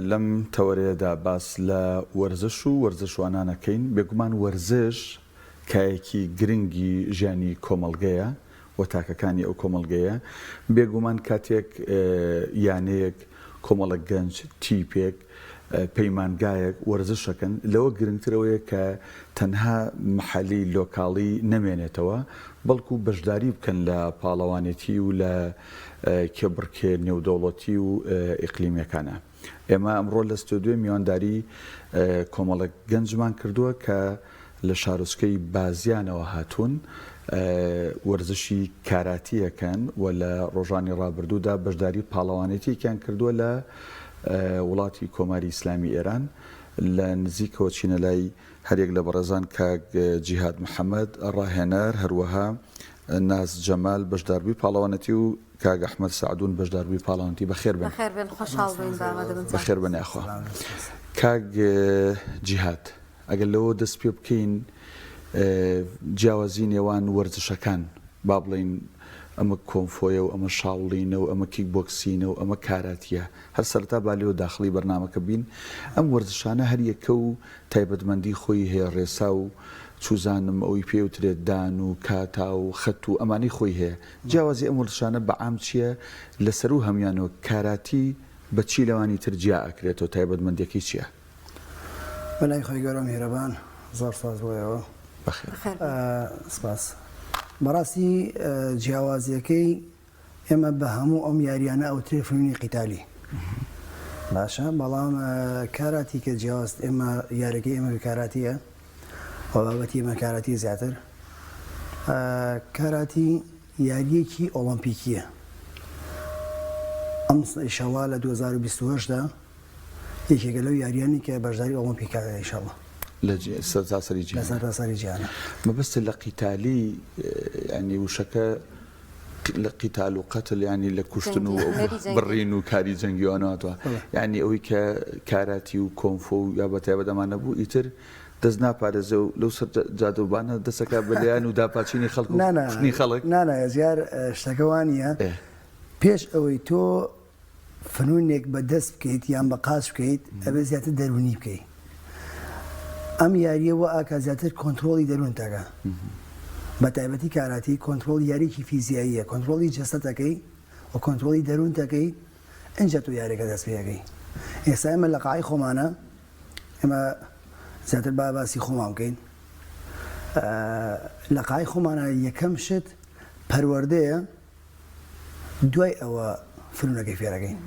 لەم تەوەرەیەدا باس لە وەرزش و وەرزشوانان ئەکەین، بێگومان وەرزش کایەکی گرنگی ژیانی کۆمەڵگەیە و تاکەکانی ئەو کۆمەڵگەیە، بێگومان کاتێک یانەیەک، کۆمەڵێک گەنج، تیپێک، پەیمانگایەک وەرزش ئەکەن، لەوە گرنگتر ئەوەیە کە تەنها مەحەلی، لۆکاڵی نەمێنێتەوە، بەڵکو بەشداری بکەن لە پاڵەوانێتی و لە کێبڕکێ نێودەوڵەتی و ئیقلیمیەکانە. ئێمە ئەمڕۆ لە ستۆدیۆ میوانداری کۆمەڵێک گەنجمان کردووە کە لە شارۆچکەی بازیانەوە هاتوون، وەرزشی کاراتی ئەکەن و لە ڕۆژانی ڕابردوودا بەشداری پاڵەوانێتیەکیان کردووە لە وڵاتی کۆماری ئیسلامی ئێران. لە نزیکەوە چینە لای هەریەک لە بەڕێزان کاک جیهاد محەمەد ڕاهێنەر، هەروەها ناز جەمال بەشداربووی پاڵەوانێتی و کاک ئەحمەد سەعدون بەشداربووی پاڵەوانێتی بەخێر بێن. بەخێر بێن خۆشحاڵ بووین بە ئامادەبوونتان. بەخێر بن یاخوا. کاک جیهاد ئەگەر لەوە دەست پێ بکەین جیاوازی نێوان وەرزشەکان با بڵێین ئەمە کۆنفۆیە و ئەمە شاوڵینە و ئەمە کیک بۆکسینە و ئەمە کاراتیە هەر سەرەتا با لێوە داخڵی بەرنامەکە بین ئەم وەرزشانە هەر یەکە و تایبەتمەندی خۆی هەیە ڕێسا و چوزانم ئەوی پێ وترێت دان و کاتا و خەت و ئەمانەی خۆی هەیە جیاوازی ئەم وەرزشانە بە عام چیە لە سەروو هەمویانەوە کاراتی بە چی لەوانی تر جیا ئەکرێتەوە تایبەتمەندیەکەی چیە؟ بە ناوی خوای گەورە و میهرەبان زۆر سپاس بۆ ئێوە. بەخێر. بەخێر بێی. سپاس. بەڕاستی جیاوازیەکەی ئێمە بە هەموو ئەم یاریانە ئەوترێ فنونی قیتالی باشە بەڵام کاراتی کە جیاواز ئێمە یاریەکەی ئێمە کاراتیە و بابەتی ئێمە کاراتی زیاتر کاراتی یاریەکی ئۆڵۆمپیکیە ئەم ئیشەڵا لە 2028 دا یەکێکە لەو یاریانی کە بەشداری ئۆڵۆمپیکا ئیشەڵا لە سەرتاسەری جیهان لە سەرتاسەری جیهانە مەبەستت لە قیتالی یانی وشەکە لە قیتال و قەتل یانی لە کوشتن و بڕین و کاری جەنگی و ئەوانە هاتووە یانی ئەوەی کە کاراتی و کۆنفۆ و یا بە تایبەت ئەمانە بوو ئیتر دەست ناپارێزێ و لەو سەر جادەوبانە دەسەکە بە لێیان و داپاچینی خەڵک و کوشتنی خەڵک. نا نا زیار شتەکە وا نییە پێش ئەوەی تۆ فنونێک بە دەست بکەیت یان بە قاچ بکەیت ئەبێ زیاتر دەروونی بکەی ئەم یاریە وا ئاکا زیاتر کۆنترۆڵی دەروونت ئەکا بە تایبەتی کاراتی کۆنترۆڵی یاریکی فیزیاییە کۆنترۆڵی جەستەت ئەکەی و کۆنترۆڵی دەروونت ئەکەی ئینجا تۆ یاریەکە دەست پێ ئەکەی ئێستا ئێمە لە قاعەی خۆمانە ئێمە زیاتر با باسی خۆمان بکەین لە قاعەی خۆمانە یەکەم شت پەروەردەیە دوای ئەوە فرونەکەی فێرەکەین.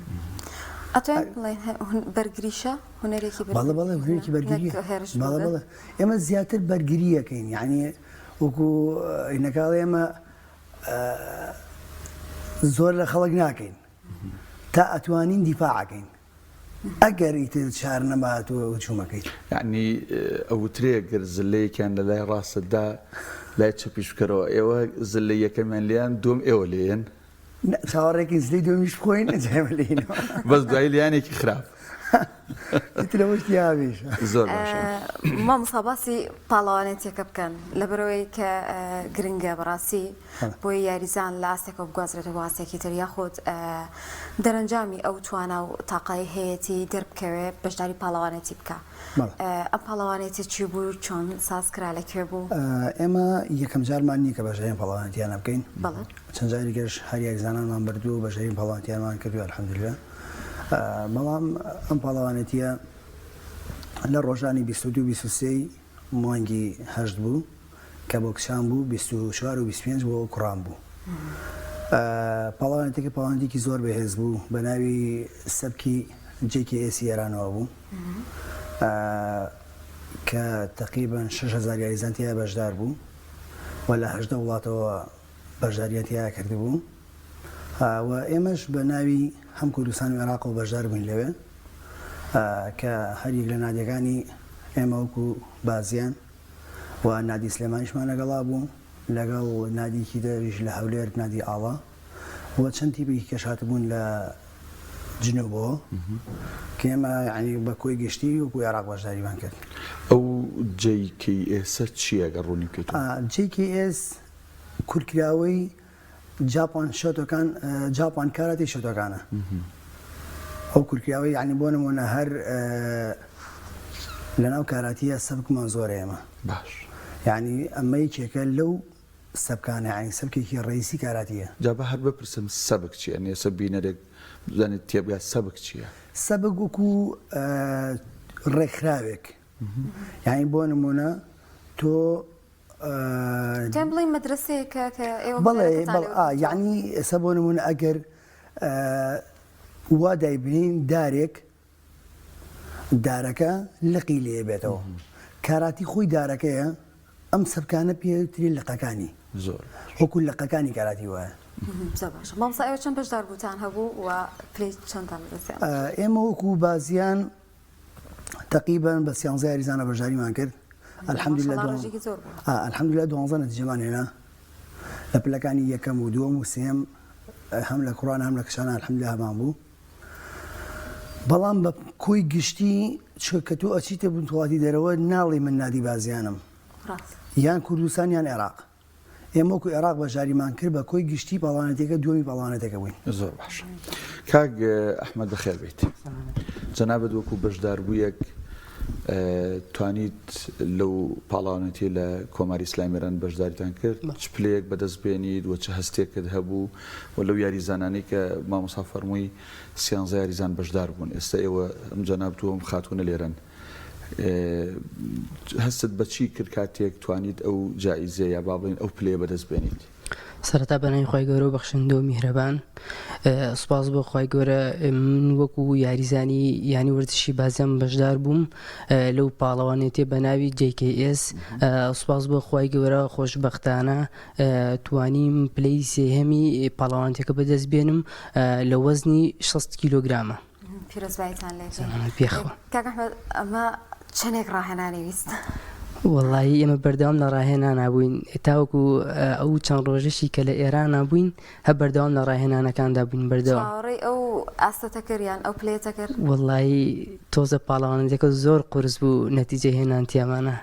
ئەتوانین بڵێین بەرگریشە؟ هونەرێکی بەرگری؟ بەڵێ بەڵێ هونەرێکی بەرگریە. نەک هێرش بەڵێ بردن. بەڵێ ئێمە زیاتر بەرگریەکەین یانی وەکو ئینەکە ئەڵێ ئێمە زۆر لە خەڵک ناکەین تا ئەتوانین دیفاعەکەین ئەگەر ئیتر چار نەما تۆ هجومەکەیت. یەعنی ئەوترێ گەر زلەیەکیان لە لای ڕاستت دا لای چەپیش بکەرەوە ئێوە زلەی یەکەمیان لێیان دووەم ئێوە لێیەن. نا چاوەڕێکین زلەی دووەمیش بخۆین ئینجا ئێمە لێینەوە. بەس دوایی لێیانێکی خراپ. ئیتر ئەوەش تیابیش. زۆر باشە. مامۆستا باسی پاڵەوانێتیەکە بکەن لەبەرئەوەی کە گرنگە بەڕاستی. بۆیە یاریزان لە ئاستێکەوە بگوازرێتەوە بۆ ئاستێکی تر یاخود دەرەنجامی ئەو توانا و تاقای هەیەتی دەربکەوێ بەشداری پاڵەوانێتی بکا ئەم پاڵەوانێتی چی بوو چۆن ساز کرا لە کوێ بوو؟ ئێمە یەکەم جارمان نییە کە بەشداری ئەم پاڵەوانێتیانە بکەین چەند جاری گەش هەر یاریزانانمان بردووە و بەشداری پاڵەوانێتیانمان کردووە الحمدللە بەڵام ئەم پاڵەوانێتیە لە ڕۆژانی 22 23 مانگی هەشت بوو کە بۆ کچان بوو 24 و 25 بۆ کوڕان بوو. پاڵەوانێتیەکە پاڵەوانێتیەکی زۆر بەهێز بوو بە ناوی سەبکی JKS ئێرانەوە بوو کە تقریبا 6000 یاریزان تیا بەشدار بوو و لە 18 وڵاتەوە بەشداریان تیا کردبوو و ئێمەش بە ناوی هەم کوردستان و عێراقەوە بەشدار بووین لەوێ کە هەریەک لە نادیەکانی ئێمە وەکو بازیان و نادی سلێمانیشمان لەگەڵا بوو لەگەڵ نادیکی دەریش لە هەولێر نادی ئاڵا و چەند تیپێکی کەش هاتبوون لە جنوبەوە کە ئێمە یانی بە کۆی گشتی وەکو عێراق بەشداریمان کرد. ئەو JKS چییە گەر ڕوونی بکەیتەوە؟ JKS کورتکراوەی جاپان شۆتۆکان جاپان کاراتی شۆتۆکانە. ئەو کورتکراوەی یانی بۆ نموونە هەر لەناو کاراتیە سەبکمان زۆرە ئێمە باش یانی ئەمە یەکێکە لەو سەبکانە یانی سەبکێکی ڕەئیسی کاراتیە. جا با هەر بپرسم سەبک چیە؟ یانی ئێستا بینەرێک بزانێت تێبگات سەبک چیە؟ سەبک وەکو ڕێکخراوێک یانی بۆ نموونە تۆ دەتوانین بڵێین مەدرەسەیەکە کە ئێوە بەڵێ هونەرەکەتان بەڵێ لێ ئا وەرگرتووە؟ یانی ئێستا بۆ نموونە ئەگەر وا دایبنێین دارێک دارەکە لقی لێ بێتەوە کاراتی خۆی دارەکەیە ئەم سەبکانە پێتری لقەکانی زۆر وەکو لقەکانی کاراتی وایە. زۆر باشە مامۆستا ئێوە چەند بەشداربووتان هەبوو و پلەی چەندتان بەدەستهێنا؟ ئێمە وەکو بازیان تەقیبەن بە سیانزە یاریزانە بەشداریمان کرد الحمدللە ماشاءاللە دوان ڕێژەیەکی زۆر بوو. ئا الحمدللە دوانزە نەتیجەمان هێنا لە پلەکانی یەکەم و دووەم و سێیەم هەم لە کوڕان هەم لە کچانە الحمدللە هەمان بوو بەڵام بە کۆی گشتی چونکە کە تۆ ئەچیتە بنتوڵاتی دەرەوە ناڵێی من نادی بازیانم ڕاست. یان کوردستان یان عێراق ئێمە وەکو عێراق بەشداریمان کرد بە کۆی گشتی پاڵەوانێتیەکە دووەمی پاڵەوانێتەکە بووین. زۆر باشە کاک ئەحمەد بەخێر بێیت. جەنابت وەکو بەشداربوویەک توانیت لەو پاڵەوانێتیە لە کۆماری ئیسلامی ئێران بەشداریتان کرد چ پلەیەک بەدەست بێنیت و چ هەستێکت هەبوو و لەو یاریزانانەی کە مامۆستا فەرمووی سیانزە یاریزان بەشدار بوون ئێستا ئێوە ئەم جەنابت و ئەم خاتوونە لێرەن هەستت بە چی کرد کاتێک توانیت ئەو جائیزەیە یا با بڵێین ئەو پلەیە بەدەست بێنیت؟ سەرەتا بەناوی خوای گەورە و بەخشندە و میهرەبان سوپاس بۆ خوای گەورە من وەکو یاریزانی یانی وەرزشی بازیان بەشدار بووم لەو پاڵەوانێتیە بە ناوی JKS سوپاس بۆ خوای گەورە خۆشبەختانە توانیم پلەی سێهەمی پاڵەوانێتیەکە بەدەست بێنم لە وەزنی 60 کیلۆگرامە. پیرۆزباییتان لێ بێ. سەلامەت بێخوا. کاک ئەحمەد ئەمە چەندێک ڕاهێنانی ویست؟ وەڵایی ئێمە بەردەوام لە ڕاهێنانا بووین تاوەکو ئەو چەند ڕۆژەشی کە لە ئێرانا بووین هە بەردەوام لە ڕاهێنانەکاندا بووین بەردەوام. چاوەڕێی ئەو ئاستەتە کرد یان ئەو پلەیەتە کرد؟ وەڵایی تۆزە پاڵەوانێتیەکە زۆر قورس بوو نەتیجە هێنان تیامانە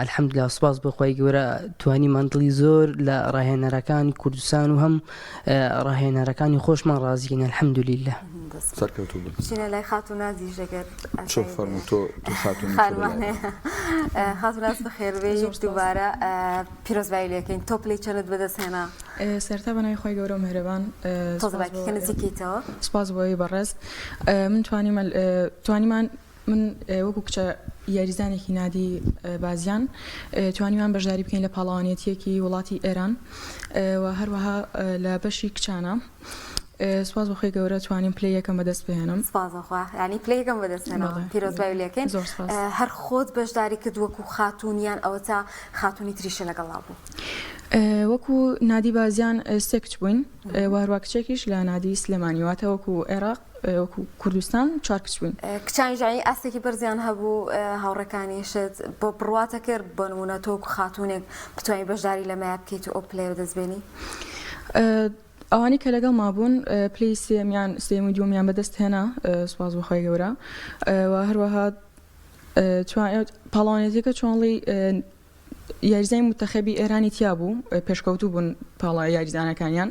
الحمدللە سوپاس بۆ خوای گەورە توانیمان دڵی زۆر لە ڕاهێنەرەکانی کوردستان و هەم ڕاهێنەرەکانی خۆشمان ڕازیکەین الحمدللە. سەرکەوتوو بن. بچینە لای خاتوو نازیش ئەگەر چۆ فەرموو تۆ تۆ خاتوونی تۆ خانمان لای هەیە خاتوو ناز بەخێربێی زۆر سوپاس. دووبارە پیرۆزبایی لێکەین تۆ پلەی چەندت بەدەست هێنا؟ سەرەتا بەناوی خوای گەورە و میهرەبان تۆزە سوپاس بۆ باکیکە نزیکەیتەوە. سوپاس بۆ ئێوەی بەڕێز من توانیم توانیمان من وەکو کچە یاریزانێکی نادی بازیان توانیمان بەشداری بکەین لە پاڵەوانێتیەکی وڵاتی ئێران و هەروەها لە بەشی کچانە سوپاس بۆ خوای گەورە توانیم پلەی یەکەم بەدەست بهێنم. سوپاس بۆ خوا یانی پلەی یەکەم بەدەست هێنا پیرۆزبایی لێکەین. زۆر سوپاس. هەر خۆت بەشداری کرد وەکو خاتوون یان ئەوەتا خاتوونی تریشە لەگەڵا بوو؟ وەکو نادی بازیان سێ کچ بووین و هەروە کچێکیش لە نادی سلێمانی واتە وەکو عێراق وەکو کوردستان چوار کچ بووین. کچانیش یانی ئاستێکی بەرزیان هەبوو هاوڕێکانیشت بۆ بڕواتە کرد بۆ نموونە تۆ وەکو خاتوونێک بتوانی بەشداری لەمەیا بکەیت و ئەو پلەیە بەدەست بێنی؟ ئەوانەی کە لەگەڵما بوون پلەی سێیەمیان سێیەم و دووەمیان بەدەست هێنا سوپاس بۆ خوای گەورە و هەروەها پاڵەوانێتیەکە چۆنڵی یاریزانی مونتەخەبی ئێرانی تیا بوو پێشکەوتوو بوون پاڵا یاریزانەکانیان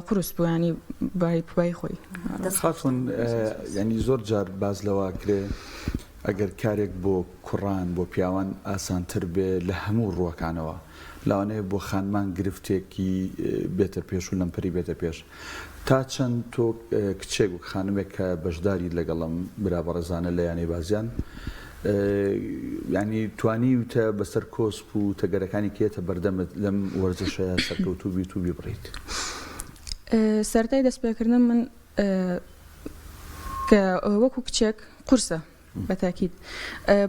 قورس بوو ینی بای بای خۆی. خاتون ینی زۆر جار باس لەوە کرێ ئەگەر کارێک بۆ کوڕان بۆ پیاوان ئاسانتر بێ لە هەموو ڕووەکانەوە لەوانەیە بۆ خانمان گرفتێکی بێتە پێش و لەمپەری بێتە پێش تا چەند تۆ کچێک وەک خانمێک کە بەشداریت لەگەڵ ئەم برا بەڕێزانە لە یانەی بازیان یانی توانیوتە بەسەر کۆسپ و تەگەرەکانی کە یەتە بەردەمت لەم وەرزشەیە سەرکەوتوو بیت و بیبڕیت؟ سەرەتای دەستپێکردنم من کە وەکو کچێک قورسە بە تاکید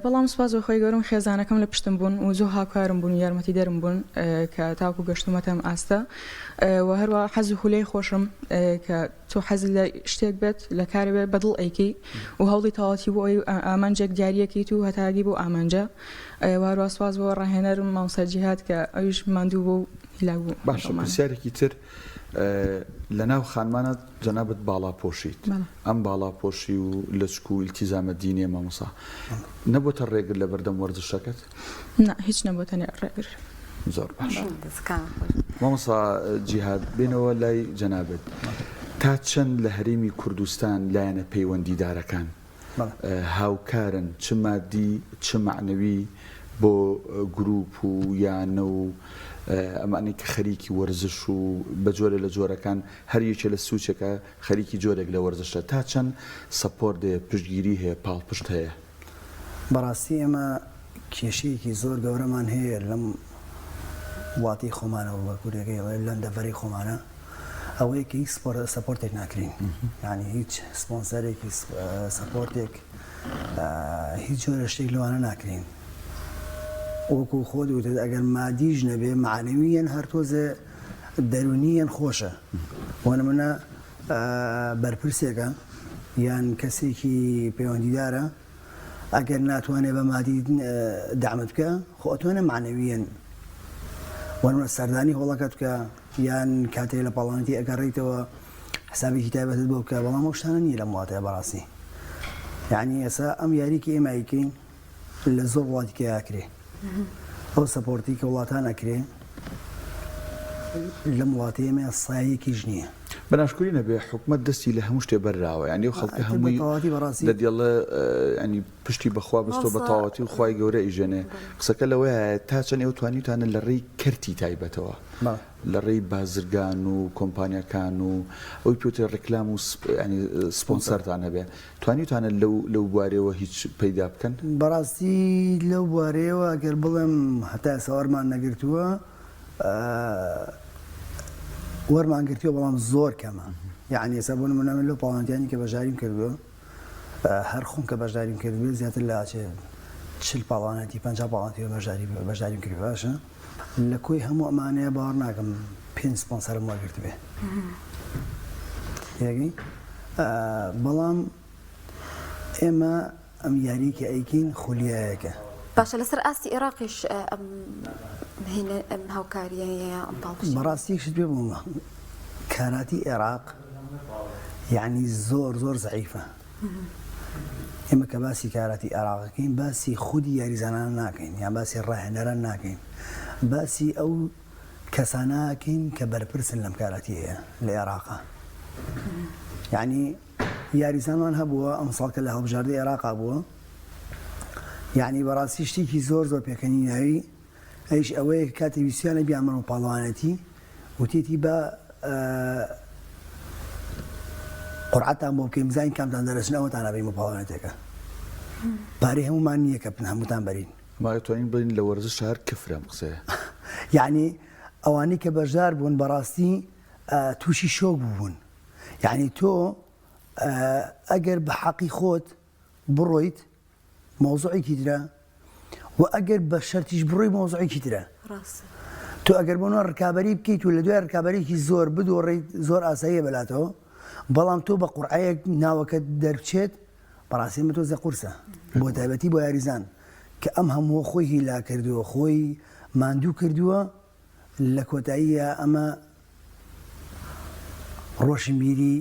بەڵام سوپاس بۆ خوای گەورەم خێزانەکەم لە پشتم بوون و زۆر هاوکارم بوون و یارمەتیدەرم بوون کە تاوەکو گەشتومەتە ئەم ئاستە و هەروە حەز و خولەی خۆشم کە تۆ حەزت لە شتێک بێت لە کارێ بێت بەدڵ ئەیکەی و هەوڵی تەواوەتی بۆ ئەوی ئامانجێک دیاریەکەیت و هەتاگی بۆ ئامانجە و هەروە سوپاس بۆ ڕاهێنەرم مامۆستا جیهاد کە ئەویش ماندوو بوو و هیلاک بوو باشە پرسیارێکی تر لەناو خانمانە جەنابت باڵاپۆشیت ئەم باڵاپۆشی و لەچک و ئیلتیزامە دینیە مامۆستا نەبۆتە ڕێگر لەبەردەم وەرزشەکەت؟ نا هیچ نەبۆتە ڕێگر. زۆر باش مامۆستا جیهاد بێنەوە لای جەنابت. تا چەند لە هەرێمی کوردستان لایەنە پەیوەندیدارەکان هاوکارن چ مادی چ مەعنەوی بۆ گروپ و یانە و ئەمانەی کە خەریکی وەرزش و بە جۆرێ لە جۆرەکان هەر یەکێ لە سوچێکە خەریکی جۆرێک لە وەرزشە تا چەند support هەیە پشتگیری هەیە پاڵپشت هەیە؟ بەڕاستی ئێمە کێشەیەکی زۆر گەورەمان هەیە لەم وڵاتی خۆمانەوە بە کوردەکەی ئەڵێ لەم دەڤەرەی خۆمانە ئەوەیە کە هیچ support ێک ناکرین یعنی هیچ سپۆنسەرێکی support ێک هیچ جۆرە شتێک لەوانە ناکرین وەکو خۆت وتت ئەگەر مادیش نەبێ معنەویەن هەر تۆزێ دەرونیەن خۆشە بۆ نمونە بەرپرسێکە یان کەسێکی پەیوەندیدارە ئەگەر ناتوانێ بە مادی دەعمت بکە خۆ ئەتوانێ معنەویەن بۆ نمونە سەردانی هۆڵەکەت بکە یان کاتێک لە پاڵانەتی ئەگەڕیتەوە حسابێکی تایبەتت بۆ بکە بەڵام ئەو شتانە نییە لەم وڵاتەیە بەڕاستی یعنی ئێستا ئەم یاری کە ئێمە ئەیکەین لە زۆر وڵاتی کە ئەکرێ ئەو support ی کە وڵاتان ئەکرێ لەم وڵاتی ئێمە سایەکیش نییە. بە ناشکوری نەبێ حکومەت دەستی لە هەموو شتێ بەرراوە یانی ئەو خەڵکە هەمووی لە دێڵە ینی پشتی بەخوا بەستۆ بە تەواوەتی و خوای گەورە ئیژێنێ قسەکە لەوەیە تا چەند ئێوە توانیوتانە لە ڕێی کەرتی تایبەتەوە لە ڕێی بازرگان و کۆمپانیاکان و ئەوی پێوترێ ڕیکلام و ینی سپۆنسەرتان هەبێ توانیوتانە لەو لەو بوارەوە هیچ پەیدا بکەن؟ بەڕاستی لەو بوارەیەوە گەر بڵێم هەتا ئێستا وەرمان نەگرتووە وەرمان گرتووە بەڵام زۆر کەمە یعنی ئێستا بۆ نمونە من لەو پاڵەوانێتیانی کە بەشداریم کردووە هەر خۆم کە بەشداریم کردبێ زیاتر لە ئەچێ چل پاڵەوانێتی پەنجا پاڵەوانێتی بەشداری بەشداریم کردووە باشە لە کۆی هەموو ئەمانەیە باوەڕ ناکەم پێنج سپۆنسەرم وەرگرتبێ تێگەی بەڵام ئێمە ئەم یاری کە ئەیکەین خولیایەکە. باشە لەسەر ئاستی ئێراقیش ئەم هینە ئەم هاوکاریە هەیە ئەم پاڵپشتیە؟ بەڕاستی یەک شت پێ بڵێم کاراتی ئێراق یەعنی زۆر زۆر زەعیفە ئێمە کە باسی کاراتی ئێراق ئەکەین باسی خودی یاریزانان ناکەین یان باسی ڕاهێنەران ناکەین باسی ئەو کەسانە ئەکەین کە بەرپرسن لەم کاراتیەیە لە ئێراقا یعنی یاریزانمان هەبووە ئەمساڵ کە لە هەڵبژاردەی عێراقا بووە یعنی بەڕاستی شتێکی زۆر زۆر پێکەنیناوی ئەویش ئەوەیە کە کاتێ ویستیانە بیانبەنەوە پاڵەوانێتی وتیتی با قورعەتان بۆ بکەین بزانین کامتان دەرەچن ئەوەتان ئەبەین بۆ پاڵەوانێتیەکە پارەی هەموومان نییە کە هەمووتان بەرین. ما ئەتوانین بڵێین لە وەرزش هەر کفرە ئەم قسەیە. یەعنی ئەوانەی کە بەشدار بوون بەڕاستی تووشی شۆک بوون یەعنی تۆ ئەگەر بە حەقی خۆت بڕۆیت مەوزوعێکی ترە و ئەگەر بە شەرتیش بڕۆی مەوزوعێکی ترە تۆ ئەگەر بۆ نوە ڕکابی بکەیت و لە دوای ڕکابێکی زۆر بدۆڕیت زۆر ئاساییە بەلاتەوە بەڵام تۆ بە قورعەیەک ناوەکەت دەربچێت بەڕاستی ئەمە تۆزێ قورسە بۆ تایبەتی بۆ یاریزان کە ئەم هەمووە خۆی هیلا کردووە خۆی ماندوو کردووە لە کۆتاییە ئەمە ڕۆشنبیری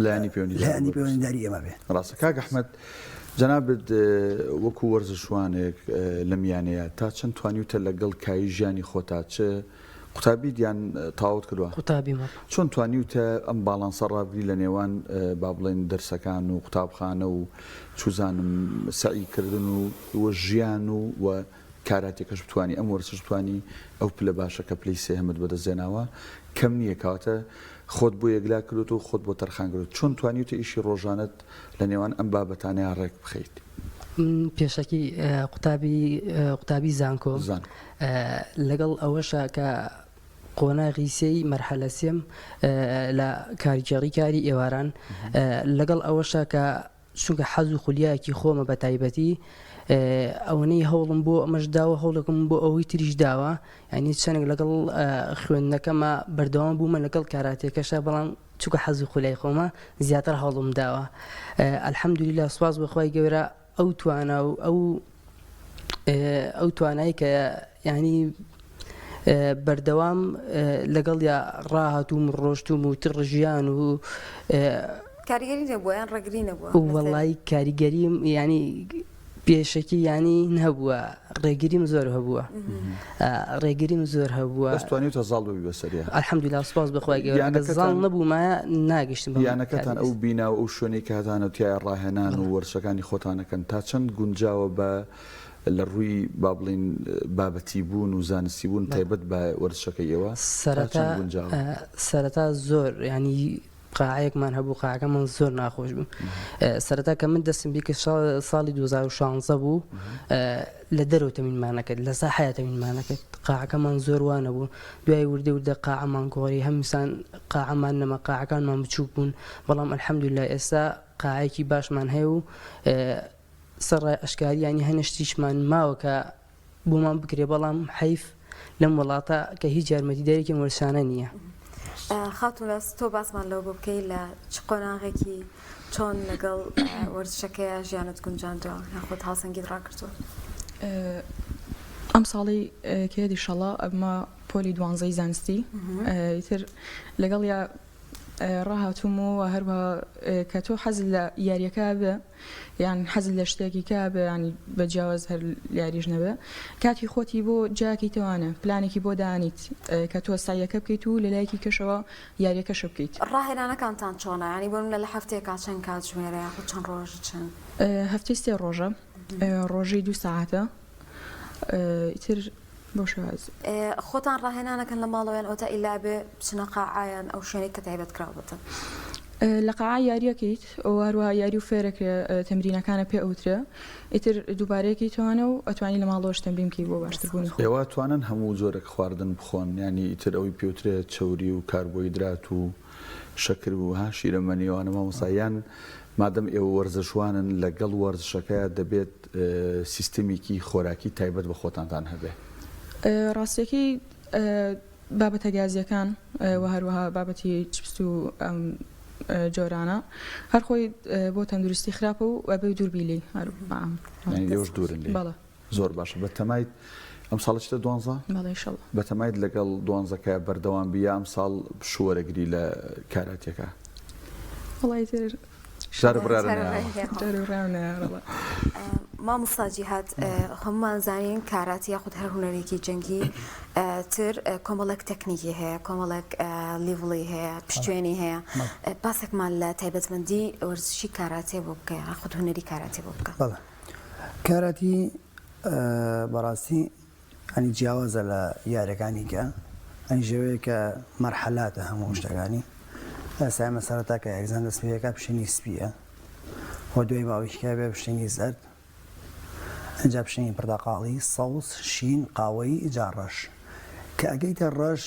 لایەنی لایەنی پەیوەندیداری ئێمە بێ. ڕاستە کاک ئەحمەد جەنابت وەکو وەرزشوانێک لەم یانەیە تا چەند توانیوتە لەگەڵ کایی ژیانی خۆتا چ قوتابیت یان تەواوت کردوە؟ قوتابیم. چۆن توانیوتە ئەم باڵانسە ڕابگری لە نێوان با بڵێن دەرسەکان و قوتابخانە و چوزانم سەعی کردن و و ژیان و و کاراتێکەش بتوانی ئەم وەرزش بتوانی ئەو پلە باشە کە پلەی سێهەمت بەدەست هێناوە کەم نییە کەواتە خۆت بۆ یەکلا کردوەتەوە خۆت بۆ تەرخان کردوە چۆن توانیوتە ئیشی ڕۆژانەت لە نێوان ئەم بابەتانەیا ڕێک بخەیت؟ من پێشەکی قوتابی قوتابی زانکۆم لەگەڵ ئەوەشا کە قۆناغی سێی مەرحەلە سێم لە کارگێڕی کاری ئێواران لەگەڵ ئەوەشا کە چونکە حەز و خولیایەکی خۆمە بە تایبەتی ئەوەنەی هەوڵم بۆ ئەمەش داوە هەوڵێکم بۆ ئەوەی تریش داوە یعنی چەندێک لەگەڵ خوێندنەکەمە بەردەوام بوومە لەگەڵ کاراتێکەشە بەڵام چونکە حەز و خولیای خۆمە زیاتر هەوڵم داوە الحمدلله سواز بەخوای گەورە ئەو توانا و ئەو ئەو توانای کە یعنی بەردەوام لەگەڵیا ڕاهاتووم و ڕۆشتووم و تر ژیان و کاریگەری نەبووە یان ڕێگری نەبووە وەڵی کاریگەریم یعنی. پێشەکی یانی نەبووە ڕێگریم زۆر هەبووە ڕێگریم زۆر هەبووە بەس توانیوتە زاڵ ببی بەسەریا؟ الحمدللە سوپاس بۆ خوای گەورە ئەگەر زاڵ نەبوومایە ناگەشتم بەم یانەکەتان ئەو بینا و ئەو شوێنەی کە هەتانە تیایا ڕاهێنان و وەرزشەکانی خۆتان ئەکەن تا چەند گونجاوە بە لە ڕووی با بڵێین بابەتی بوون و زانستی بوون تایبەت بە وەرزشەکەی ئێوە تا چەند گونجاوە؟ سەرەتا زۆر یانی قاعەیەکمان هەبوو قاعەکەمان زۆر ناخۆش بوو سەرەتا کە من دەستم پێ کرد ساڵی 2016 بوو لە دەرەوە تەمینمان نەکرد لە ساحەیە تەمینمان نەکرد قاعەکەمان زۆر وانە بوو دوای وردە وردە قاعەمان گۆڕی هەمیسان قاعەمان نەما قاعەکانمان بچووک بوون بەڵام الحمدلله ئێستا قاعەیەکی باشمان هەیە و سەرڕای ئەشکاری یانی هەنێ شتیشمان ماوە کە بۆمان بکرێ بەڵام حەیف لەم وڵاتە کە هیچ یارمەتیدەرێکی ئەم وەرزشانە نییە. خاتوو ناز تۆ باسمان لەوە بۆ بکەی لە چ قۆناغێکی چۆن لەگەڵ وەرزشەکەیا ژیانت گونجاندووە یاخود هاوسەنگیت ڕاگرتووە؟ ئەم ساڵی کە یەت ئیشەڵا ئەبمە پۆلی دوانزەی زانستی ئیتر لەگەڵیا ڕاهاتووم و هەروەها کە تۆ حەزت لە یاریەکە بێ یان حەزت لە شتێکی کە بێ ینی بە جیاواز هەر یاریش نەبێ کاتی خۆتی بۆ جاکی تەوانە پلانێکی بۆ دانیت کە تۆ سایەکە بکەیت و لە لایەکی کەشەوە یاریەکەش بکەیت. ڕاهێنانەکانتان چۆنە یانی بۆ نمونە لە هەفتەیەکا چەند کاتژمێرە یاخود چەند ڕۆژ چەند؟ هەفتەی سێ ڕۆژە ڕۆژەی دوو سەعاتە ئیتر بەو شێوازە. خۆتان ڕاهێنانەکەن لە ماڵەوە یان ئەوەتا ئیلا ئەبێ بچنە قاعە یان ئەو شوێنەی کە تایبەت کراوەتە؟ لە قاعە یاریەکەیت و هەروەها یاری و فێرەکرێ تەمرینەکانە پێ ئەوترێ ئیتر دووبارەیەکەی تۆانە و ئەتوانی لە ماڵەوەش تەمرین بکەی بۆ باشتر بوونی خۆت. ئێوە ئەتوانن هەموو جۆرێک خواردن بخۆن یانی ئیتر ئەوەی پێوترێ چەوری و کاربۆیدرات و شەکر و ها شیرەمەنی ئەوانە مامۆستا یان مادەم ئێوە وەرزشوانن لەگەڵ وەرزشەکەیا دەبێت سیستەمێکی خۆراکی تایبەت بە خۆتانتان هەبێ؟ ڕاستیەکەی بابەتە گازیەکان و هەروەها بابەتی چپس و ئەم جۆرانە هەر خۆی بۆ تەندروستی خراپە و ئەبێ دوور بی لێی هەر بە عام. یانی لێوەش دوورن لێی؟ بەڵێ. زۆر باشە بەتەمایت ئەمساڵ ئەچیتە دوانزە؟ بەڵێ ئیشەڵا. بەتەمایت لەگەڵ دوانزەکە بەردەوام بی یا ئەمساڵ پشوو وەرەگری لە کاراتیەکە؟ وەڵا ئیتر جارێ بڕیارە نەیاوە. جارێ بڕیارم نەیاوە. مامۆستا جیهاد هەموومان زانین کاراتی یاخود هەر هونەرێکی جەنگی تر کۆمەڵێک تەکنیکی هەیە کۆمەڵێک level ی هەیە پشتێنی هەیە باسێکمان لە تایبەتمەندی وەرزشی کاراتێ بۆ بکە یاخود هونەری کاراتێ بۆ بکە. بەڵێ کاراتی بەڕاستی ئەنی جیاوازە لە یاریەکانی کە ئەنی ژێوەیە کە مەرحەلاتە هەموو شتەکانی ئێستا ئێمە سەرەتا کە یاریزان دەست پێ پشتێنی سپیە و دوای ماوەیەکی کە بێ پشتێنی زەرد ئەنجا پشتێنی پرتەقاڵی سەوز شین قاوەیی ئیجا ڕەش کە ئەگەیتە ڕەش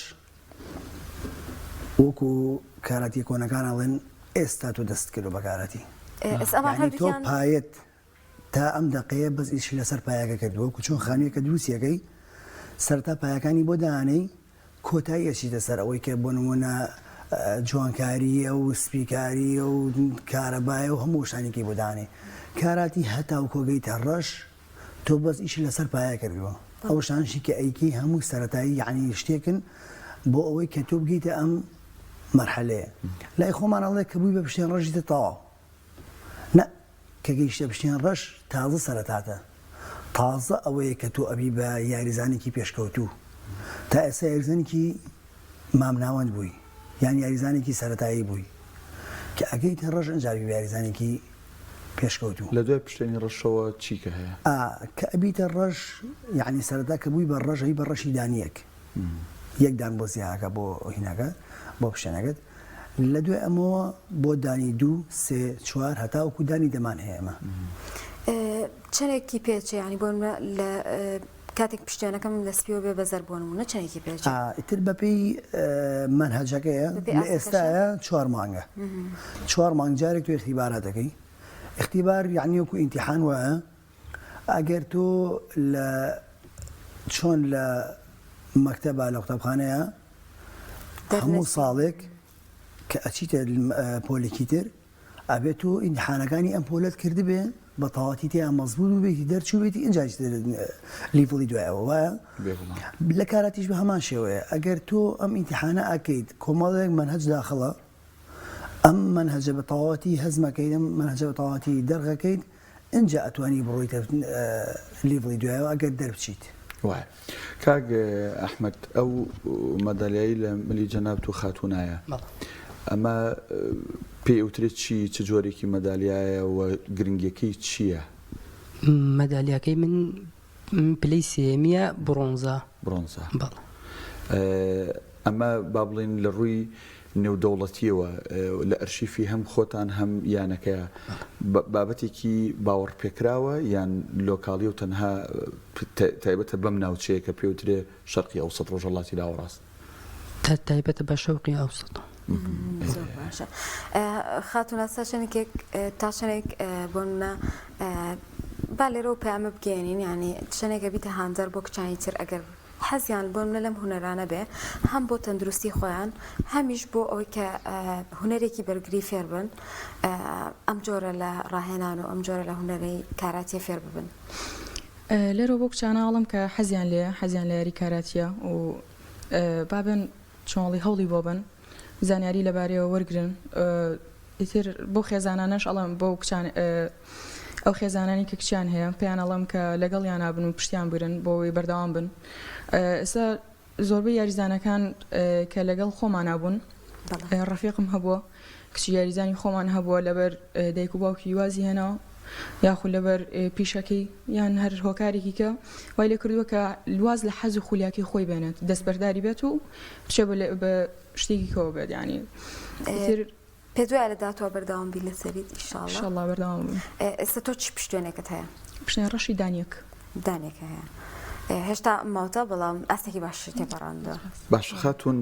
وەکو کاراتیە کۆنەکان ئەڵێن ئێستا تۆ دەست کردو بە کاراتی یانی تۆ پایەت تا ئەم دەقەیە بەس ئیشی لەسەر پایەکە کردووە وەکو چۆن خانوویەکە دروستیەکەی سەرەتا پایەکانی بۆ دانەی کۆتایی ئەچیتە سەر ئەوەی کە بۆ نمونە جوانکاریە و سپیکاریە و کارەبایە و هەموو شتانێکی بۆ دانێ کاراتی هەتا و کۆگەیتە ڕەش تۆ بەس ئیشی لەسەر پایە کردووە ئەو شتانشی کە ئەیکەی هەموو سەرەتایی یعنی شتێکن بۆ ئەوەی کە تۆ بگەیتە ئەم مەرحەلەیە لای خۆمان ئەڵێ کە بووی بە پشتێن ڕەشیتە تەواو نا کە گەیشتە پشتێن ڕەش تازە سەرەتاتە تازە ئەوەیە کە تۆ ئەبی بە یاریزانێکی پێشکەوتوو تا ئێستا یاریزانێکی مامناوەند بووی یان یاریزانێکی سەرەتایی بووی کە ئەگەیتە ڕەش ئەنجا ئەبی بە یاریزانێکی پێشکەوتوو. لە دوای پشتێنی ڕەشەوە چی کە هەیە؟ ئا کە ئەبیتە ڕەش یانی سەرەتا کە بووی بە ڕەش ئەبی بە ڕەشی دانیەک یەک دان بۆ زیاکە بۆ هینەکە بۆ پشتێنەکەت لە دوای ئەمەوە بۆ دانی دوو سێ چوار هەتاوەکو دانی دەمان هەیە ئەمە. چەنێکی پێچێ یانی بۆ نمونە لە کاتێک پشتێنەکەم لە سپیەوە بێ بە زەرد بۆ نمونە چەنێکی پێچێ؟ ئا ئیتر بەپێی مەنهەجەکەیە بەپێی لە ئاستەکەشە؟ ئێستایا چوار مانگە چوار مانگ جارێک تۆ ئیختیبارات ئەکەی ئیختیبار یانی وەکو ئیمتیحان وایە ئەگەر تۆ لە چۆن لە مەکتەبا لە قوتابخانەیە هەموو ساڵێک کە ئەچیتە پۆلێکی تر ئەبێت تۆ ئیمتحانەکانی ئەم پۆلەت کردبێ بە تەواتی تێیان مەزبوط بووبێتی دەرچووبێتی ئینجا level ی دوایەوە وایە لە کاراتیش بە هەمان شێوەیە ئەگەر تۆ ئەم ئیمتحانە ئەکەیت کۆمەڵێک مەنهەج داخڵە ئەم مەنهەجە بە تەواوەتی هەزمەکەیت ئەم مەنهەجە بە تەواوەتی دەرغەکەیت. ئینجا ئەتوانی بڕۆیتە level ی دوایەوە ئەگەر دەربچیت. وایە کاک ئەحمەد ئەو مەدالیایی لە ملی جەنابت و خاتوونایە ئەمە پێی ئەوترێت چی چ جۆرێکی مەدالیایە و گرنگیەکەی چییە؟ مەدالیاکەی من پلەی سێیەمیە بڕۆنزە. بڕۆنزە. بەڵێ. ئەمە با بڵێین لە ڕووی نێودەوڵەتییەوە لە ئەرشیفی هەم خۆتان هەم یانەکەیە بابەتێکی باوەڕپێکراوە یان لۆکاڵیە و تەنها تایبەتە بەم ناوچەیە کە پێوترێ شەرقی ئەوسەت ڕۆژهەڵاتی ناوەڕاست؟ تایبەتە بە شەوقی ئەوسەت. زۆر باشە خاتوو ناسا چەندێک تا چەندێک بۆ نمونە با لێرەوە پەیامە بگەیەنین یانی چەندێکە بیتە هاندەر بۆ کچانی تر ئەگەر حەزیان بۆ نمونە لەم هونەرانە بێ هەم بۆ تەندروستی خۆیان هەمیش بۆ ئەوەی کە هونەرێکی بەرگری فێر بن ئەم جۆرە لە ڕاهێنان و ئەم جۆرە لە هونەرەی کاراتیە فێر ببن. لێرەوە بۆ کچانە ئەڵێم کە حەزیان لێیە حەزیان لە یاری کاراتیە و با بێن چۆنڵی هەوڵی بۆ بەن زانیاری لەبارەیەوە وەرگرن ئیتر بۆ خێزانانەش ئەڵێم بۆ کچان ئەو خێزانانی کە کچیان هەیە پێیان ئەڵێم کە لەگەڵیانا بن و پشتیان بگرن بۆ ئەوەی بەردەوام بن ئێستا زۆربەی یاریزانەکان کە لەگەڵ خۆمانا بوون ڕەفیقم هەبووە کچی یاریزانی خۆمان هەبووە لەبەر دایک و باوکی وازی هێناوە یاخود لەبەر پیشەکەی یان هەر هۆکارێکی کە وای لێ کردووە کە واز لە حەز و خولیاکەی خۆی بێنێت دەستبەرداری بێت و بچێ بە شتێکی کەوە بێت یانی ئیتر پێت وایە لە داهاتووە بەردەوام بی لەسەریت ئیشاڵڵا؟ ئیشاڵڵا بەردەوام بم. ئێستا تۆ چ پشتوێنێکت هەیە؟ پشتێن ڕەشی دانیەک. دانیەکە هەیە. هێشتا ماوتە بەڵام ئاستێکی باشی تێپەڕاندووە. باشە خاتوون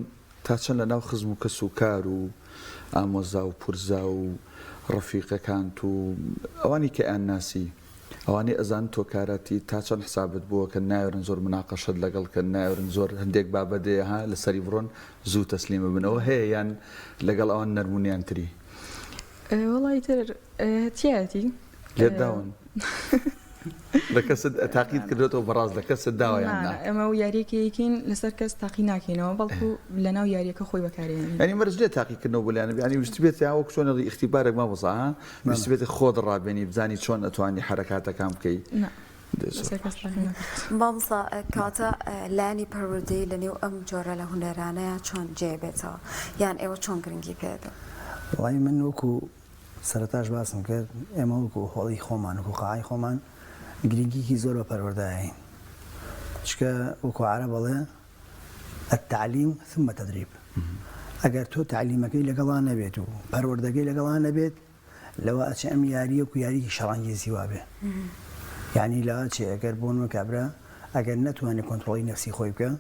تا چەند لە ناو خزم و کەس و کار و ئامۆزا و پورزا و ڕەفیقەکانت و ئەوانی کە ئەیانناسی ئەوانەی ئەزانن تۆ کاراتی تا چەند حسابت بووە کە نایەرن زۆر مناقەشەت لەگەڵ کەن نایەرن زۆر هەندێک بابەت هەیە ها لەسەری بڕۆن زوو تەسلیم ببن ئەوە هەیە یان لەگەڵ ئەوان نەرم و نیانتری؟ وەڵا ئیتر تیایەتی. لێت داون؟ لە کەست تاقیت کردۆتەوە بەڕاست لە کەست داوە یان نا؟ نا ئێمە و یاریەکە یەکین لەسەر کەس تاقی ناکەینەوە بەڵکو لەناو یاریەکە خۆی بەکارێنین. یانی مەرج نیە تاقیکردنەوە بۆ لایەنە یانی ویستبێت یا وەک چۆن ئەڵێی ئیختیبارێک مامۆستا ها ویستبێت خۆت ڕابێنی بزانی چۆن ئەتوانی حەرەکاتەکان بکەی. نا لەسەر کەس تاقی ناکرێت. مامۆستا کەواتە لایەنی پەروەردەیی لەنێو ئەم جۆرە لە هونەرانەیا چۆن جێ بێتەوە یان ئێوە چۆن گرنگی پێ دەدەن؟ وەڵایی من وەکو سەرەتاش باسم کرد ئێمە وەکو هۆڵی خۆمان وەکو قاعەی خۆمان گرنگیکی زۆر بە پەروەردە ئەیەین چونکە وەکو عەرەب ئەڵێ التعلیم ثم تدریب ئەگەر تۆ تەعلیمەکەی لەگەڵا نەبێت و پەروەردەکەی لەگەڵا نەبێت لەوە ئەچێ ئەم یاریە وەکو یاریکی شەڕانگێزی وابێ یعنی لەوە ئەچێ ئەگەر بۆ نمونە کابرا ئەگەر نەتوانێت کۆنترۆڵی نەفسی خۆی بکە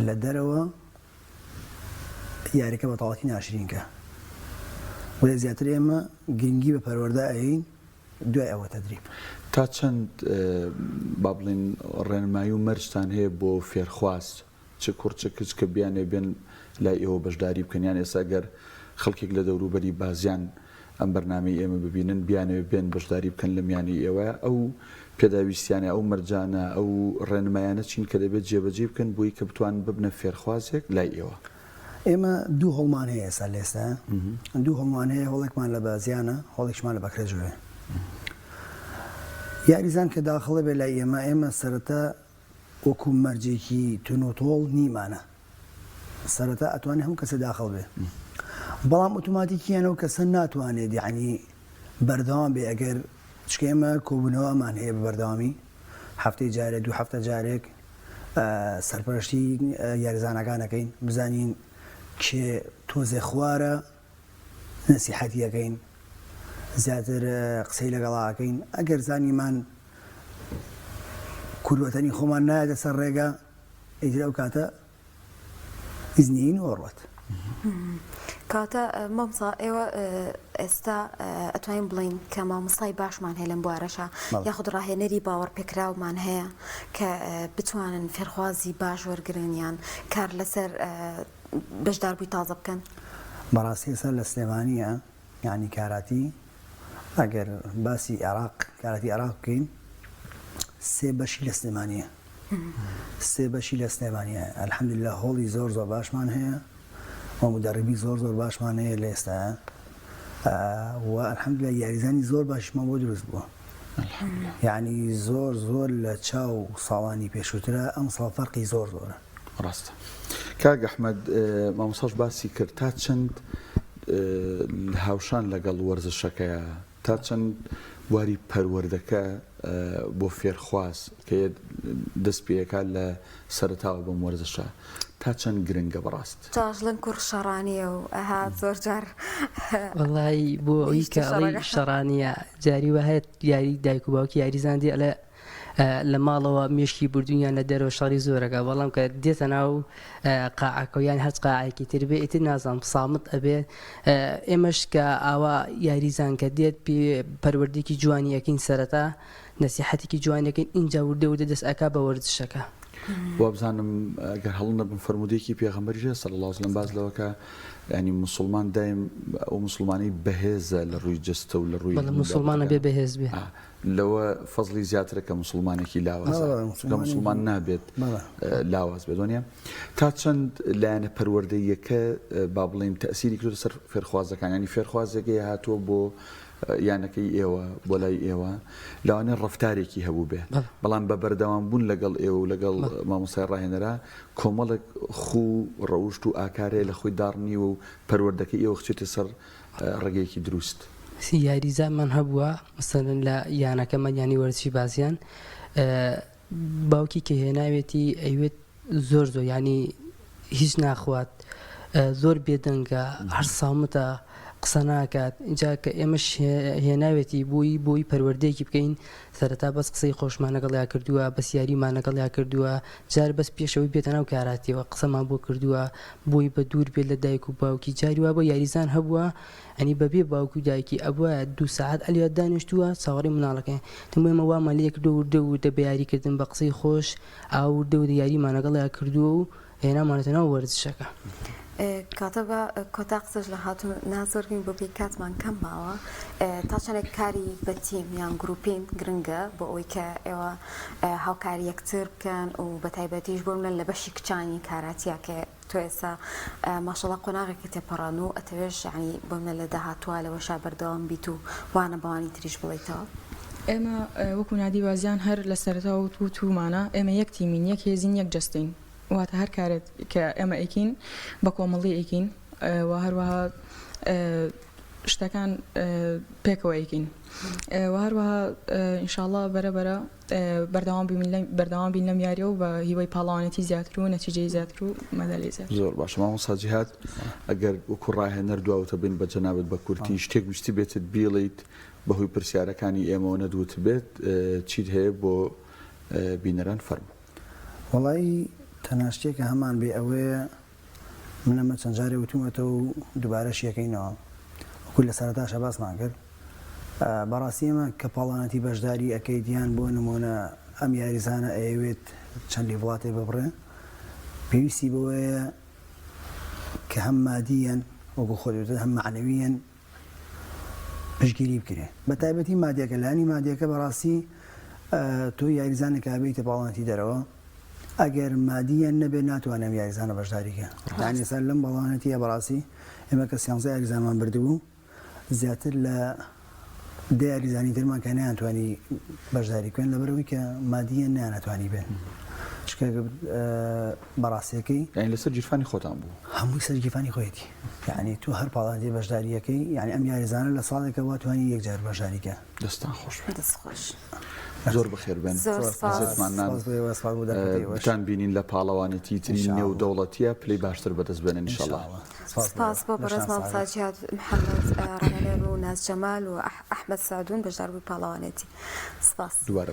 لە دەرەوە یاریەکە بە تەواوەتی ناشرین کە بۆیە زیاتر ئێمە گرنگی بە پەروەردە ئەیین دوای ئەوە تەدریب. تا چەند با بڵێین ڕێنمایی و مەرجتان هەیە بۆ فێرخواز چ کوڕ چ کچ کە بیانەوێ بێن لای ئێوە بەشداری بکەن یان ئێستا گەر خەڵکێک لە دەوروبەری بازیان ئەم بەرنامەی ئێمە ببینن بیانەوێ بێن بەشداری بکەن لەم یانەی ئێوە ئەو پێداویستیانە ئەو مەرجانە ئەو ڕێنمایانە چین کە دەبێت جێبەجێی بکەن بۆی کە بتوانن ببنە فێرخوازێک لای ئێوە؟ ئێمە دوو هۆڵمان هەیە ئێستا لە ئێستا دوو هۆڵمان هەیە هۆڵێکمان لە بازیانە هۆڵێکشمان لە بەکرەجۆیە یاریزان کە داخڵە بێ لای ئێمە ئێمە سەرەتا وەکو مەرجێکی تونوتۆڵ نیمانە سەرەتا ئەتوانێت هەموو کەسێ داخڵ بێ بەڵام ئۆتۆماتیکیان ئەو کەسە ناتوانێت یعنی بەردەوام بێ ئەگەر چکە ئێمە کۆبوونەوەمان هەیە بە بەردەوامی هەفتەی جارێک دوو هەفتە جارێک سەرپەرشتی یاریزانەکان ئەکەین بزانین کێ تۆزێ خوارە نەسیحەتی ئەکەین زیاتر قسەی لەگەڵا ئەکەین ئەگەر زانیمان کوروەتەنی خۆمان نایەتە سەر ڕێگا ئیتر ئەو کاتە ئیزنی و ئەڕوات. کەواتە مامۆستا ئێوە ئێستا ئەتوانین بڵێین کە مامۆستای باشمان هەیە لەم بوارەشا یاخود ڕاهێنەری باوەڕپێکراومان هەیە کە بتوانن فێرخوازی باش وەرگرن یان کار لەسەر بەشداربووی تازە بکەن؟ بەڕاستی ئێستا لە سلێمانییە یانی کاراتی ئەگەر باسی عێراق کاراتی عێراق بکەین سێ بەشی لە سلێمانییە سێ بەشی لە سلێمانییە الحمدللە هۆڵی زۆر زۆر باشمان هەیە و مدەڕیبی زۆر زۆر باشمان هەیە لە ئێستا و الحمدللە یاریزانی زۆر باشیشمان بۆ دروست بووە. یعنی زۆر زۆر لە چاو ساڵانی پێشووترە ئەمساڵ فەرقی زۆر زۆرە. ڕاستە کاک ئەحمەد مامۆستاش باسی کرد تا چەند هاوشان لەگەڵ وەرزشەکەیە تا چەند بواری پەروەردەکە بۆ فێرخواز کە دەست پێەکە لە سەرتاوە بەم وەرزشە تا چەند گرنگە بەڕاست؟ جاژڵن کوڕ شەڕانیە و ئەها زۆر جار وەڵی بۆ ئەوی کە ئەڵێی شەڕانیە جاری وە هەیە یاری دایک و باوکی یاریزان دێ ئەڵێ لە ماڵەوە مێشکی بردوونیان لە دەرەوە شەڕی زۆرەکە بەڵام کە دێتە ناو قاعەکە یان هەرچ قاعێکی تر بێ ئیتر نازانم سامت ئەبێ ئێمەش کە ئاوا یاریزان کە دێت پێ پەروەردێکی جوانی ئەکەین سەرەتا نەسیحەتێکی جوانی ئەکەین ئینجا وردە وردە دەست ئەکا بە وەرزشەکە. وابزانم گەر هەڵە نەبم فەرموودەیەکی پێغەمبەریش هەیە صلی اللە علیە وسلم باس لەوە کە یانی موسڵمان دایم ئەو موسڵمانەی بەهێزە لە ڕووی جەستە و لە ڕووی بەڵێ موسڵمان ئەبێ بەهێز بێ. لەوە فەزڵی زیاترە کە موسڵمانێکی لاوازە چونکە موسڵمان نابێت لاواز بێت وانە تا چەند لایەنە پەروەردەییەکە با بڵێین تەئسیری کردووە سەر فێرخوازەکان یانی فێرخوازێک هاتووە بۆ یانەکەی ئێوە بۆ لای ئێوە لەوانەیە ڕەفتارێکی هەبوو بێ بەڵام بە بەردەوام بوون لەگەڵ ئێوە و لەگەڵ مامۆستای ڕاهێنەرا کۆمەڵێک خوو ڕەوشت و ئاکارەیە لە خۆی داڕنیوە و پەروەردەکەی ئێوە خچێتە سەر ڕێگەیەکی دروست. یاریزانمان هەبووە مەسەلەن لە یانەکەمان یانی وەرزشی بازیان باوکی کە هێناوێتی ئەیوێت زۆر زۆر یانی هیچ ناخوات زۆر بێدەنگە هەر سامتە قسە ناکات اینجا کە ئێمەش هێناوێتی بووی بۆی پەروەردەیەکی بکەین سەرەتا بەس قسەی خۆشمان لەگەڵیا کردووە بەس یاریمان لەگەڵیا کردووە جار بەس پێشەوەی بێتە ناو کاراتیەوە قسەمان بۆ کردووە بۆی بە دوور بێت لە دایک و باوکی جاری وا بۆ یاریزان هەبووە ئەنی بەبێ باوک و دایکی ئەبوایە دوو سەعات ئەلیا دانیشتووە چاوەڕێی مناڵەکەی تم ئێمە وامان لێ کردووە وردە وردە بە یاریکردن بە قسەی خۆش ئاوا وردە وردە یاریمان لەگەڵیا کردووە و هێنامانەتە ناو وەرزشەکە. کاتە بە کۆتا قسەش لە خاتوو نازۆر بین بۆ پێی کاتمان کەم ماوە تا چەندێک کاری بە تیم یان گروپین گرنگە بۆ ئەوەی کە ئێوە هاوکاری یەکتر بکەن و بە تایبەتیش بۆ منە لە بەشی کچانی کاراتیا کە تۆ ئێستا ماشەڵا قۆناغێکی تێپەڕان و ئەتەوێش یانی بۆ منە لە داهاتووە لەوەشا بەردەوام بیت و وانە بەوانی تریش بڵێیتەوە. ئێمە وەکو نادی بازیان هەر لە سەرەتاوە وتوومانە ئێمە یەک تیمین یەک هێزین یەک جەستەین واتە هەر کارێک کە ئێمە ئەیکەین بە کۆمەڵی ئەیکەین و هەروەها شتەکان پێکەوە ئەیکەین و هەروەها ئینشاڵڵا بەرە بەرە بەردەوام بین لەم بەردەوام بین لەم یاریە و بە هیوای پاڵەوانێتی زیاتر و نەتیجەی زیاتر و مەدالیای زیاتر. زۆر باشە مامۆستا جیهاد ئەگەر وەکو ڕاهێنەر دواوتە بین بە جەنابت بە کورتی شتێک ویستبێتت بیڵێیت بەهۆی پرسیارەکانی ئێمەوە نەدوتبێت چیت هەیە بۆ بینەران فەرموو. وەڵایی تەنها شتێک کە هەمان بێ ئەوەیە من ئەمە چەند جارێ وتومەتەوە و دوبارەشی ئەکەینەوە وەکو لە سەرەتاشا باسمان کرد بەڕاستی ئێمە کە پاڵانەتی بەشداری ئەکەیت یان بۆ نمونە ئەم یاریزانە ئەیەوێت چەند لیڤڵاتێ ببڕێ پێویستی بەوەیە کە هەم مادیەن وەکو خۆت وتت هەم مەعنەویەن پشتگیری بکرێ بە تایبەتی مادیەکە لانی مادیەکە بەڕاستی تۆ یاریزانێک بیتە پاڵانەتی دەرەوە ئەگەر مادیان نەبێت ناتوانێت ئەم یاریزانە بەشداری کە یانی ئێستا لەم پاڵانەتیە بەڕاستی ئێمە کە سیانزە یاریزانمان بردبوو زیاتر لە دە یاریزانی ترمان کە نەیانتوانی بەشداری بکەن لەبەرئەوەی کە مادیان نەیانەتوانی بێن چونکە بەڕاستیەکەی یانی لەسەر گیرفانی خۆتان بوو؟ هەمووی سەر گیرفانی خۆیەتی یانی تۆ هەر پاڵانتێ بەشداریەکەی یانی ئەم یاریزانە لە ساڵێکەوە توانی یەک جار بەشداری کە. دەستان خۆش بێت. دەست خۆش. زۆر بەخێر بێن. زۆر سپاس. ئەزێتمان نان. سپاس بۆ ئێوە سپاس بۆ دەرفەتی ئێوەش. بتان بینین لە پاڵەوانێتی تری ان شاء الله. نێودەوڵەتیە پلەی باشتر بەدەست بێنن ان شاء الله. ان شاء الله. سپاس بۆ سپاس ئێوە. بۆ بەڕێز لەشتان ساغ مامۆستا بێت. جیهاد محەمەد ڕاهێنەر و ناز جەمال و ئەحمەد سەعدون بەشداربووی پاڵەوانێتی. سپاس. دووبارە.